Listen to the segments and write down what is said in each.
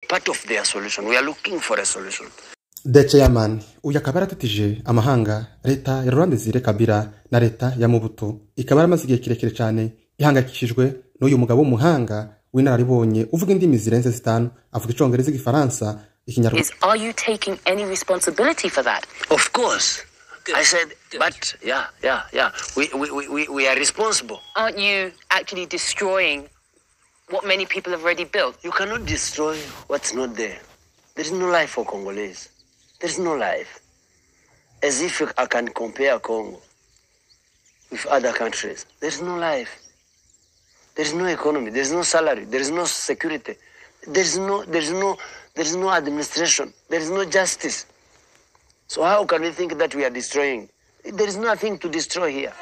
Part of their solution. We are looking for a solution. The Chairman uyu akaba yaratetije amahanga, leta ya Laurent Desire Kabila na leta ya Mobutu ikaba yaramaze igihe kirekire cyane ihangayikishijwe n'uyu mugabo w'umuhanga w'inararibonye uvuga indimi zirenze zitanu, avuga Icongereza, Igifaransa, Ikinyarwanda. Is are you taking any responsibility for that? Of course. I said, but yeah. We are responsible. Aren't you actually destroying what many people have already built? You cannot destroy what's not there. There is no life for Congolese. There is no life. As if I can compare Congo with other countries. There is no life. There is no economy. There is no salary. There is no security. There is no administration. There is no justice. So how can we think that we are destroying? There is nothing to destroy here.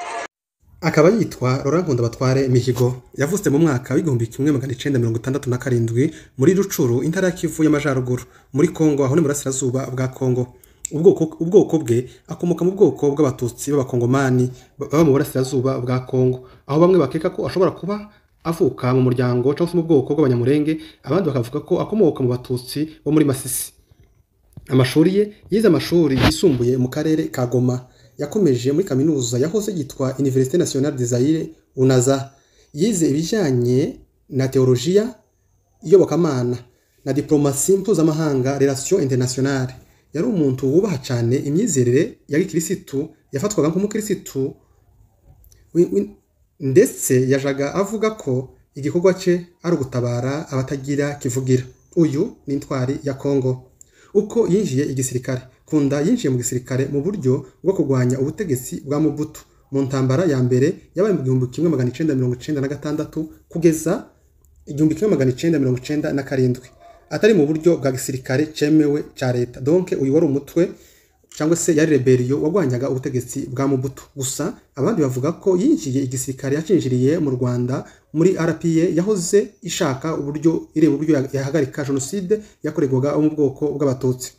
Akaba yitwa Laurent Nkundabatware Mihigo, yavutse mu mwaka w'1967 muri Rucuru, intara ya Kivu y'Amajaruguru, muri Kongo, aho ni mu burasirazuba bwa Kongo. Ubwoko bwe, akomoka mu bwoko bw'Abatutsi b'Abakongomani baba mu burasirazuba bwa Kongo, aho bamwe bakeka ko ashobora kuba avuka mu muryango cyangwa se mu bwoko bw'Abanyamurenge, abandi bakavuga ko akomoka mu Batutsi bo muri Masisi. Amashuri ye, yize amashuri yisumbuye mu karere ka Goma, yakomeje muri kaminuza yahoze yitwa Université Nationale de Zaire, UNAZA. Yize ibijyanye na teolojiya, iyobokamana, na diplomasi mpuzamahanga, relations internationales. Yari umuntu wubaha cyane imyizerere ya gikirisitu, yafatwaga nk'umukirisitu, ndetse yajaga avuga ko igikorwa cye ari ugutabara abatagira kivugira. Uyu ni intwari ya Kongo. Uko yinjiye igisirikare: Nkunda yinjiye mu gisirikare mu buryo bwo kurwanya ubutegetsi bwa Mobutu mu ntambara ya mbere yabaye mu 1996 kugeza 1997, atari mu buryo bwa gisirikare cyemewe cya leta. Donc uyu wari umutwe cyangwa se yari rébellion warwanyaga ubutegetsi bwa Mobutu. Gusa abandi bavuga ko yinjiye igisirikare yacinjiriye mu Rwanda muri RPA yahoze ishaka uburyo, ireba uburyo yahagarika jenoside yakorerwaga abo mu bwoko bw'Abatutsi.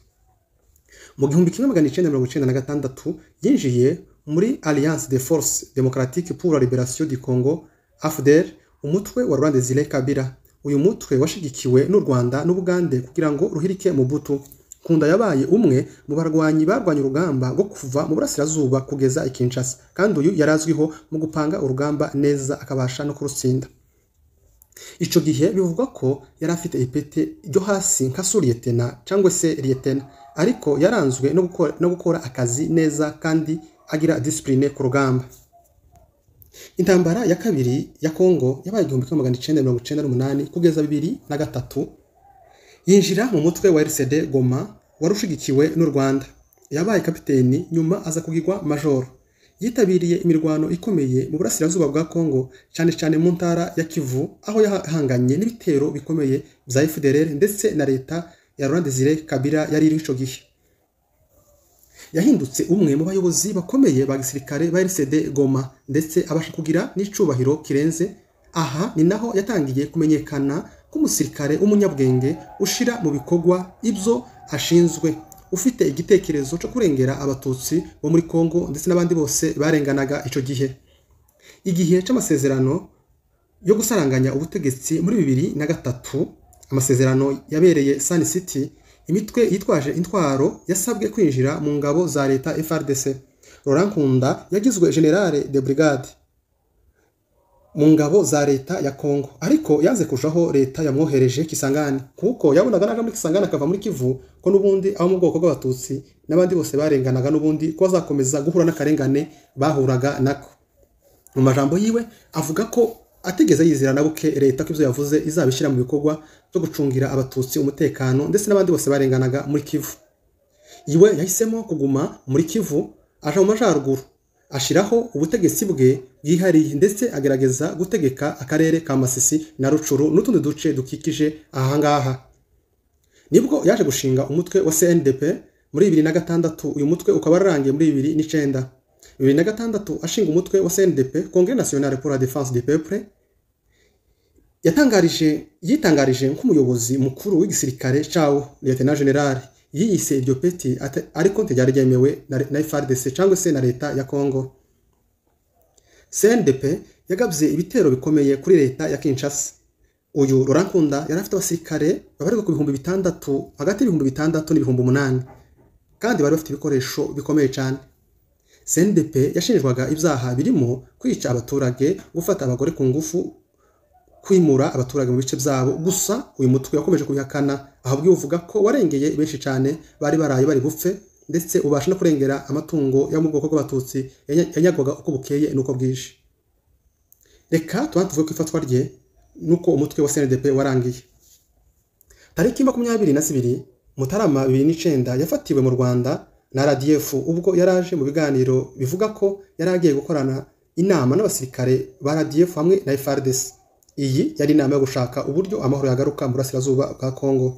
Mu 1996 yinjiye muri Alliance des Forces Démocratiques pour la Libération du Congo, AFDL, umutwe wa Laurent Desire Kabila. Uyu mutwe washigikiwe n'u Rwanda n'Ubugande kugira ngo ruhirike Mobutu. Nkunda yabaye umwe mu barwanyi barwanya urugamba rwo kuva mu burasirazuba kugeza i Kinshasa, kandi uyu yari azwiho mu gupanga urugamba neza akabasha no kurutsinda. Ico gihe bivugwa ko yari afite ipete ryo hasi nka sous-lieutenant cyangwa se lieutenant, ariko yaranzwe no gukora akazi neza kandi agira discipline ku rugamba. Intambara ya kabiri ya Kongo yabaye 1998 kugeza 2003. Yinjira mu mutwe wa RCD Goma wari ushigikiwe n'u Rwanda. Yabaye kapiteni, nyuma aza kugirwa majoro. Yitabiriye imirwano ikomeye mu burasirazuba bwa Kongo, cyane cyane mu ntara ya Kivu, aho yahanganye n'ibitero bikomeye bya FDLR ndetse na leta ya Laurent Desire Kabila yari iriho ico gihe. Yahindutse umwe mu bayobozi bakomeye ba gisirikare ba RCD Goma, ndetse abasha kugira n'icubahiro kirenze. Aha ni naho yatangiye kumenyekana nk'umusirikare w'umunyabwenge ushira mu bikorwa ibyo ashinzwe, ufite igitekerezo cyo kurengera Abatutsi bo muri Kongo ndetse n'abandi bose barenganaga ico gihe. Igihe c'amasezerano yo gusaranganya ubutegetsi muri 2003, amasezerano yabereye Sun City, imitwe yitwaje intwaro yasabwe kwinjira mu ngabo za leta FARDC. Laurent Nkunda yagizwe général de brigade mu ngabo za leta ya Kongo, ariko yanze kujaho leta yamwohereje Kisangani, kuko yabonaga naje muri Kisangani akava muri Kivu ko n'ubundi abo mu bwoko bw'Abatutsi n'abandi bose barenganaga n'ubundi ko bazakomeza guhura n'akarengane bahuraga nako. Mu majambo yiwe avuga ko atigeze yizera na buke leta ko ibyo yavuze izabishyira mu bikorwa byo gucungira Abatutsi umutekano ndetse n'abandi bose barenganaga muri Kivu. Iwe yahisemo kuguma muri Kivu, aja mu majaruguru, ashiraho ubutegetsi bwe bwihariye, ndetse agerageza gutegeka akarere ka Masisi na Rucuru n'utundi duce dukikije ahangaha. Nibwo yaje gushinga umutwe wa CNDP muri 2006, uyu mutwe ukaba wararangiye muri 2009. 2006 ashinga umutwe wa CNDP, Congrès National pour la Défense du Peuple. Yitangarije nk'umuyobozi mukuru w'igisirikare cawo, Lieutenant General. Yiyise iryo peti, ariko ntiryari ryemewe na FARDC cyangwa se na leta ya Congo. CNDP yagabye ibitero bikomeye kuri leta ya Kinshasa. Uyu Laurent Nkunda yari afite abasirikare babarirwa ku 6000, hagati y'6000 n'8000, kandi bari bafite ibikoresho bikomeye cyane. CNDP yashinjwaga ibyaha birimo kwica abaturage, gufata abagore ku ngufu, kwimura abaturage mu bice byabo. Gusa uyu mutwe wakomeje kubihakana, ahubwo uvuga ko warengeye benshi cyane bari baraye bari bupfe, ndetse ubasha no kurengera amatungo yo mu bwoko bw'abatutsi yanyagwaga uko bukeye n'uko bwije. Reka tubanze tuvuge ko ifatwa rye nuko umutwe wa CNDP warangiye. Tariki 22 Mutarama 2009 yafatiwe mu Rwanda na RDF ubwo yaraje mu biganiro bivuga ko yari agiye gukorana inama n'abasirikare ba RDF hamwe na FARDC. Iyi yari inama yo gushaka uburyo amahoro yagaruka mu burasirazuba bwa Kongo.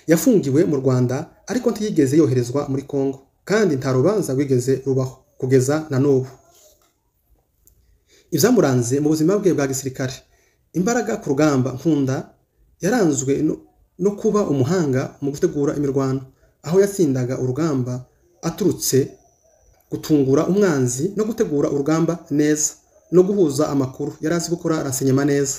Yafungiwe mu Rwanda ariko ntiyigeze yoherezwa muri Kongo, kandi nta rubanza rwigeze rubaho kugeza na n'ubu. Ibyamuranze mu buzima bwe bwa gisirikare: imbaraga ku rugamba. Nkunda yaranzwe no kuba umuhanga mu gutegura imirwano, aho yatsindaga urugamba aturutse gutungura umwanzi no gutegura urugamba neza no guhuza amakuru. Yari azi gukora renseignement neza,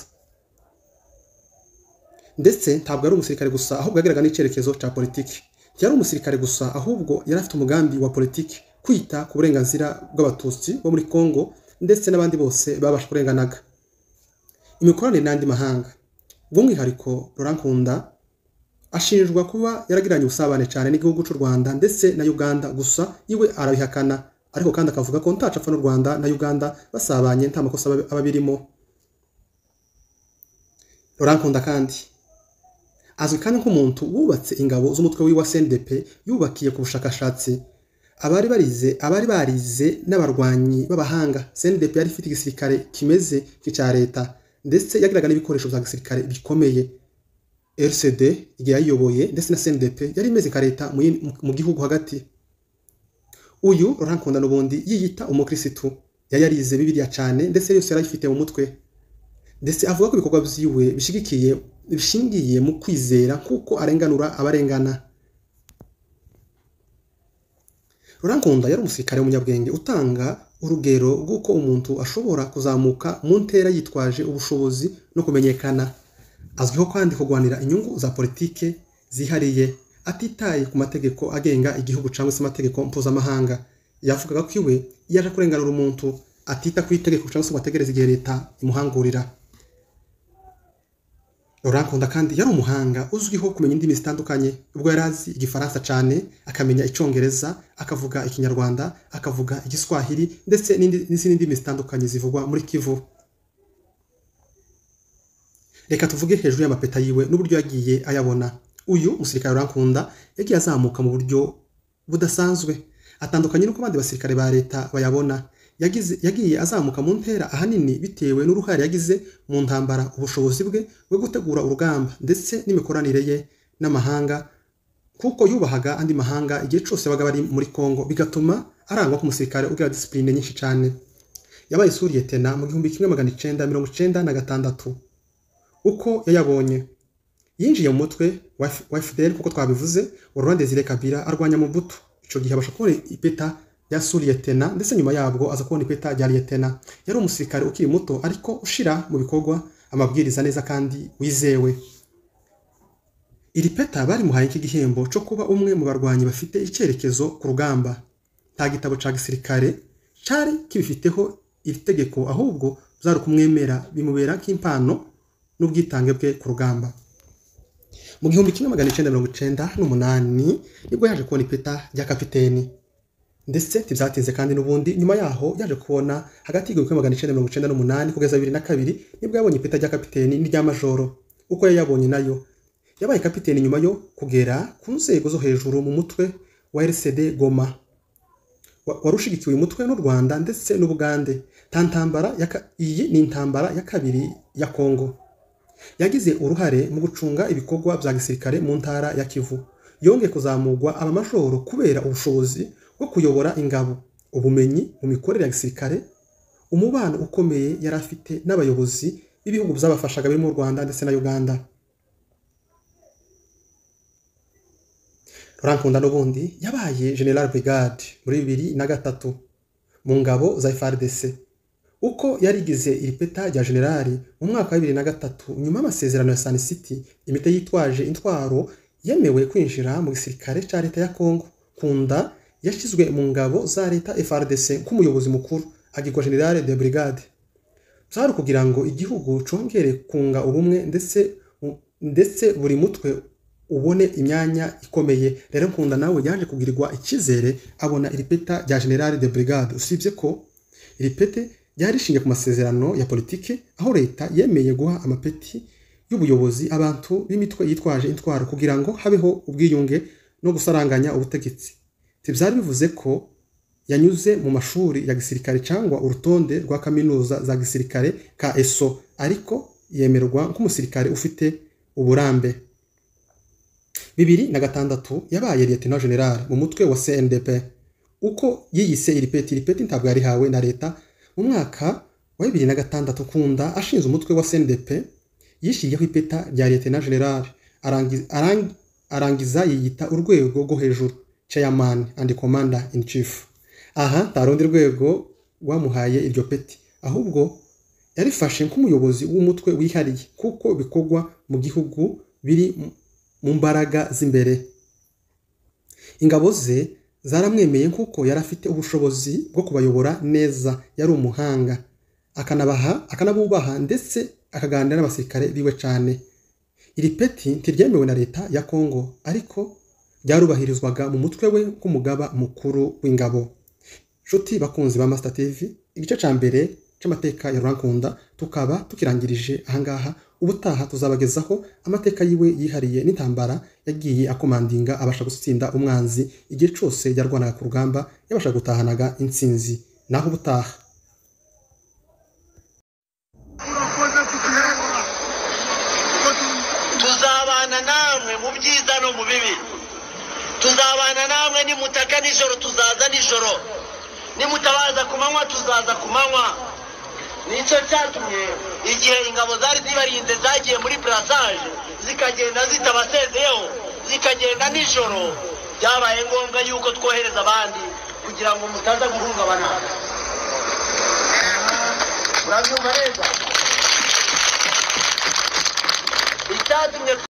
ndetse ntabwo ari umusirikare gusa, ahubwo yagiraga n'icyerekezo cya politiki. Ntiyari umusirikare gusa, ahubwo yari afite umugambi wa politiki, kwita ku burenganzira bw'abatutsi bo muri Kongo ndetse n'abandi bose babasha kurenganaga. Imikoranire n'andi mahanga: bw'umwihariko Laurent Nkunda ashinjwa kuba yaragiranye ubusabane cyane n'igihugu cy'u Rwanda ndetse na Uganda. Gusa iwe arabihakana, ariko kandi akavuga ko ntaco apfa n'u Rwanda na Uganda basabanye, nta makosa aba birimo. Laurent Nkunda kandi azwi kandi nk'umuntu wubatse ingabo z'umutwe wa CNDP yubakiye ku bushakashatsi, abari barize n'abarwanyi b'abahanga. CNDP yari ifite igisirikare kimeze nk'icya leta, ndetse yagiraga n'ibikoresho bya gisirikare bikomeye. RCD igihe yayiyoboye ndetse na CNDP yari imeze nka leta mu gihugu hagati. Uyu Laurent Nkunda n'ubundi yiyita umukirisitu, yari yarize Bibiliya cyane ndetse yose yarayifite mu mutwe, ndetse avuga ko ibikorwa byiwe bishingiye mu kwizera kuko arenganura abarengana. Laurent Nkunda yari umusirikare w'umunyabwenge utanga urugero rw'uko umuntu ashobora kuzamuka mu ntera yitwaje ubushobozi no kumenyekana. Azwiho kandi kurwanira inyungu za politike zihariye, atitaye ku mategeko agenga igihugu cyangwa se amategeko mpuzamahanga. Yavugaga ko iwe iyo aje kurenganura umuntu atita ku itegeko cyangwa se ngo ategereze igihe leta imuhangurira. Laurent Nkunda kandi yari umuhanga uzwiho kumenya indimi zitandukanye. Ubwo yari azi igifaransa cyane, akamenya icyongereza, akavuga ikinyarwanda, akavuga igiswahili ndetse n'izindi ndimi zitandukanye zivugwa muri Kivu. Reka tuvuge hejuru y'amapeta yiwe n'uburyo yagiye ayabona. Uyu musirikare Laurent Nkunda yagiye azamuka mu buryo budasanzwe, atandukanye n'uko abandi basirikare ba leta bayabona. Yagiye azamuka mu ntera ahanini bitewe n'uruhare yagize mu ntambara, ubushobozi bwe bwo gutegura urugamba ndetse n'imikoranire ye n'amahanga, kuko yubahaga andi mahanga igihe cyose baga bari muri Kongo, bigatuma arangwa k'umusirikare ugira discipline nyinshi cyane. Yabaye sous-lieutenant mu 1996. Uko yayabonye: yinjiye mu mutwe wa FDL kuko twabivuze, wa Laurent Desire Kabila arwanya Mobutu. Ico gihe abasha kubona ipeta rya sous-lieutenant, ndetse nyuma yabwo aza kubona ipeta rya lieutenant. Yari umusirikare ukiri muto ariko ushira mu bikorwa amabwiriza neza kandi wizewe. Iri peta barimuhaye nk'igihembo cyo kuba umwe mu barwanyi bafite icyerekezo ku rugamba. Nta gitabo ca gisirikare cari kibifiteho iri tegeko, ahubwo byari kumwemera bimubera nk'impano n'ubwitange bwe ku rugamba. Mu 1998 nibwo yaje kubona ipeta rya kapiteni, ndetse ntibyatinze kandi n'ubundi nyuma yaho yaje kubona hagati y'1998 kugeza 2002 nibwo yabonye ipeta rya kapiteni n'irya majoro. Uko yayabonye nayo, yabaye kapiteni nyuma yo kugera ku nzego zo hejuru mu mutwe wa RCD Goma warushigikiwe umutwe n'u Rwanda ndetse n'Ubugande. Iyi ni intambara ya kabiri ya Kongo. Yagize uruhare mu gucunga ibikorwa bya gisirikare mu ntara ya Kivu. Yongeye kuzamurwa abamajoro kubera ubushobozi bwo kuyobora ingabo, ubumenyi mu mikorere ya gisirikare, umubano ukomeye yari afite n'abayobozi b'ibihugu byabafashaga birimo u Rwanda ndetse na Uganda. Laurent Nkunda n'ubundi yabaye General Brigade muri 2003 mu ngabo za FARDC. Uko yarigize iri peta rya generali mu mwaka wa 2003 nyuma y'amasezerano ya Sun City, imitwe yitwaje intwaro yemewe kwinjira mu gisirikare ca leta ya Congo. Nkunda yashyizwe mu ngabo za leta FARDC nk'umuyobozi mukuru, agirwa general de brigade. Byari kugira ngo igihugu congere kunga ubumwe ndetse buri mutwe ubone imyanya ikomeye. Rero Nkunda nawe yaje kugirirwa icyizere abona iri peta rya general de brigade. Usibye ko iri pete ryari rishingiye ku masezerano ya politiki, aho leta yemeye guha amapeti y'ubuyobozi abantu b'imitwe yitwaje intwaro kugira ngo habeho ubwiyunge no gusaranganya ubutegetsi. Ntibyari bivuze ko yanyuze mu mashuri ya gisirikare cyangwa urutonde rwa kaminuza za gisirikare ka ESO, ariko yemerwa nk'umusirikare ufite uburambe. 2006 yabaye Lieutenant General mu mutwe wa CNDP. Uko yiyise iri peti ntabwo yarihawe na leta. Mu mwaka wa 2006 Nkunda ashinze umutwe wa CNDP, yishyiriyeho ipeta rya Lieutenant General, arangiza yiyita urwego rwo hejuru, Chairman and Commander in Chief. Aha nta rundi rwego rwamuhaye iryo peti, ahubwo yarifashe nk'umuyobozi w'umutwe wihariye, kuko bikorwa mu gihugu biri mu mbaraga z'imbere. Ingabo ze zaramwemeye kuko yari afite ubushobozi bwo kubayobora neza, yari umuhanga, akanabubaha ndetse akaganira n'abasirikare biwe cyane. Iri peti ntiryemewe na leta ya Congo, ariko ryarubahirizwaga mu mutwe we nk'umugaba mukuru w'ingabo. Nshuti bakunzi ba Master TV, igice ca mbere c'amateka ya Laurent Nkunda tukaba tukirangirije ahangaha. Ubutaha tuzabagezaho amateka yiwe yihariye n'intambara yagiye akomandinga abasha gutsinda umwanzi igihe cyose yarwanaga ku rugamba, yabasha gutahanaga intsinzi. Naho ubutaha. Tuzabana namwe mu byiza no mu bibi, tuzabana namwe nimutaka nijoro tuzaza nijoro, nimutabaza ku manywa tuzaza ku manywa. Nicyo cyatumye igihe ingabo zari zibarinze zagiye muri brassage zikagenda zitabasezeyeho, zikagenda nijoro, byabaye ngombwa yuko twohereza abandi kugira ngo mutaza guhungabana. Murabyumva neza? Icyatumye